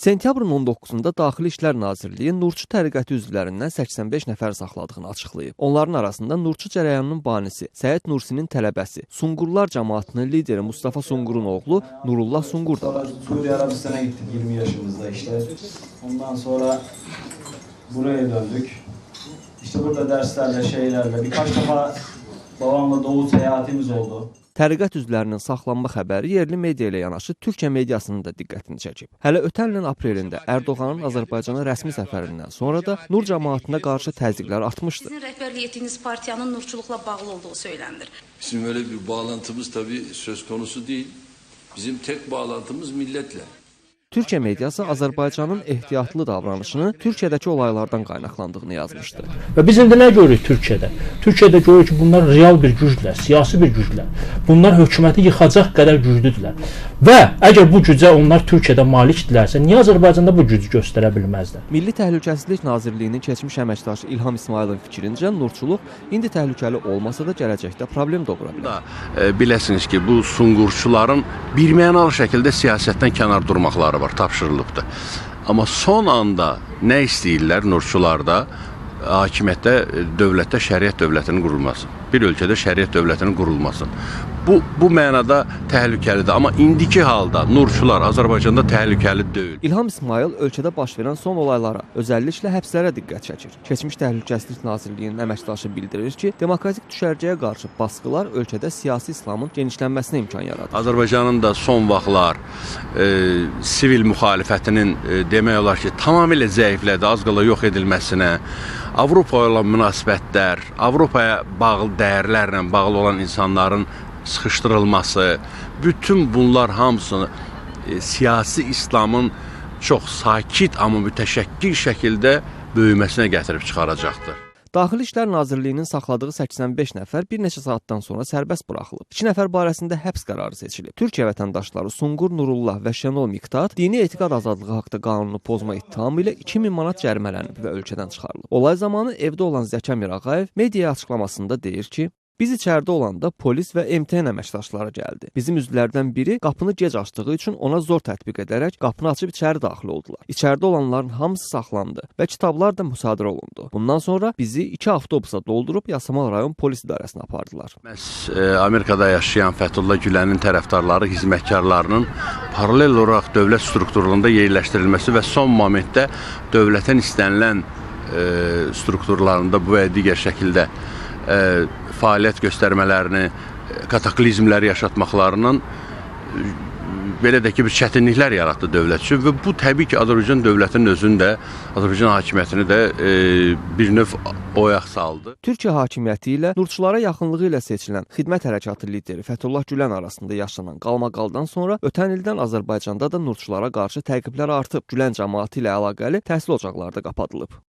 Sentyabrın 19-da Daxili İşlər Nazirliyi Nurçu təriqəti üzvlərindən 85 nəfər saxladığını açıqlayıb. Onların arasında Nurçu cərəyanının banisi, Səid Nursinin tələbəsi, Sunqurlar cemaatının lideri Mustafa Sunqurun oğlu Nurullah Sunqur da var. Suudi Arabistan'a gittik 20 yaşımızda işte. Ondan sonra buraya döndük. İşte burada derslerle, şeylerle birkaç defa babamla doğu seyahatimiz oldu. Təriqət üzvlərinin saxlanma xəbəri yerli media ilə yanaşı Türkiyə mediasının da diqqətini çəkib. Hələ ötən ilin aprelində Ərdoğanın Azərbaycana rəsmi səfərindən sonra da Nur cemaatına qarşı təzyiqlər artmışdı. Sizin rəhbərlik etdiyiniz partiyanın nurçuluqla bağlı olduğu söylenir. Bizim öyle bir bağlantımız tabii söz konusu değil. Bizim tek bağlantımız milletle. Türkiyə mediası Azərbaycanın ehtiyatlı davranışını Türkiyədəki olaylardan qaynaqlandığını yazmışdı. Və biz indi nə görürük Türkiyədə? Türkiyədə görürük ki, bunlar real bir gücdürlər, siyasi bir gücdürlər. Bunlar hökuməti yıxacaq qədər güclüdürlər. Və əgər bu gücə onlar Türkiyədə malikdirlərsə, niyə Azərbaycanda bu gücü göstərə bilməzlər? Milli Təhlükəsizlik Nazirliyinin keçmiş əməkdaşı İlham İsmayılın fikrincə, nurçuluq indi təhlükəli olmasa da gələcəkdə problem doğura bilər. Biləsiniz ki, bu sunqurçuların birmənalı şəkildə siyasətdən kənar durmaqları var, tapşırılıbdır. Amma son anda nə istəyirlər nurçularda? Hakimiyyətdə, dövlətdə şəriət dövlətinin qurulması. Bir ölkədə şəriət dövlətinin qurulması. Bu mənada təhlükəlidir. Amma indiki halda nurçular Azərbaycanda təhlükəli deyil. İlham İsmayıl ölkədə baş verən son olaylara, özəlliklə həbslərə diqqət çəkir. Keçmiş Təhlükəsizlik Nazirliyinin əməkdaşı bildirir ki, demokratik düşərgəyə qarşı baskılar ölkədə siyasi İslamın genişlənməsinə imkan yaradır. Azərbaycanın da son vaxtlar sivil müxalifətinin demək olar ki, tamamilə zəiflədi, az qala yox edilməsinə, Avropaya olan münasibətlər, Avropaya bağlı dəyərlərlə bağlı olan insanların sıxışdırılması, bütün bunlar hamısını siyasi İslamın çox sakit, amma mütəşəkkil şəkildə böyüməsinə gətirib çıxaracaqdır. Daxili İşlər Nazirliyinin saxladığı 85 nəfər bir neçə saatdan sonra sərbəst buraxılıb. 2 nəfər barəsində həbs qərarı seçilib. Türkiyə vətəndaşları Sunqur Nurullah və Şenol Miqdad dini etiqad azadlığı haqda qanunu pozma ittihamı ilə 2000 manat cərimələnib və ölkədən çıxarılıb. Olay zamanı evdə olan Zəki Mirağayev mediaya açıqlamasında deyir ki, biz içəridə olanda polis və MTN əməkdaşları gəldi. Bizim üzvlərdən biri qapını gec açdığı üçün ona zor tətbiq edərək qapını açıb içəri daxil oldular. İçəridə olanların hamısı saxlandı və kitablar da müsadirə olundu. Bundan sonra bizi 2 avtobusa doldurub Yasamal rayon polis idarəsinə apardılar. Məhz Amerikada yaşayan Fəthullah Gülənin tərəfdarları, xidmətkarlarının paralel olaraq dövlət strukturlarında yerləşdirilməsi və son momentdə dövlətin istənilən strukturlarında bu və digər şəkildə fəaliyyət göstərmələrini, kataklizmləri yaşatmaqlarının belə də ki, bir çətinliklər yaratdı dövlət üçün və bu təbii ki, Azərbaycan dövlətinin özünü də, Azərbaycan hakimiyyətini də bir növ oyaq saldı. Türkiyə hakimiyyəti ilə nurçulara yaxınlığı ilə seçilən Xidmət Hərəkatı lideri Fəthullah Gülen arasında yaşanan qalmaqaldan sonra ötən ildən Azərbaycanda da nurçulara qarşı təqiblər artıb. Gülen cemaatı ilə əlaqəli təhsil ocaqları da qapadılıb.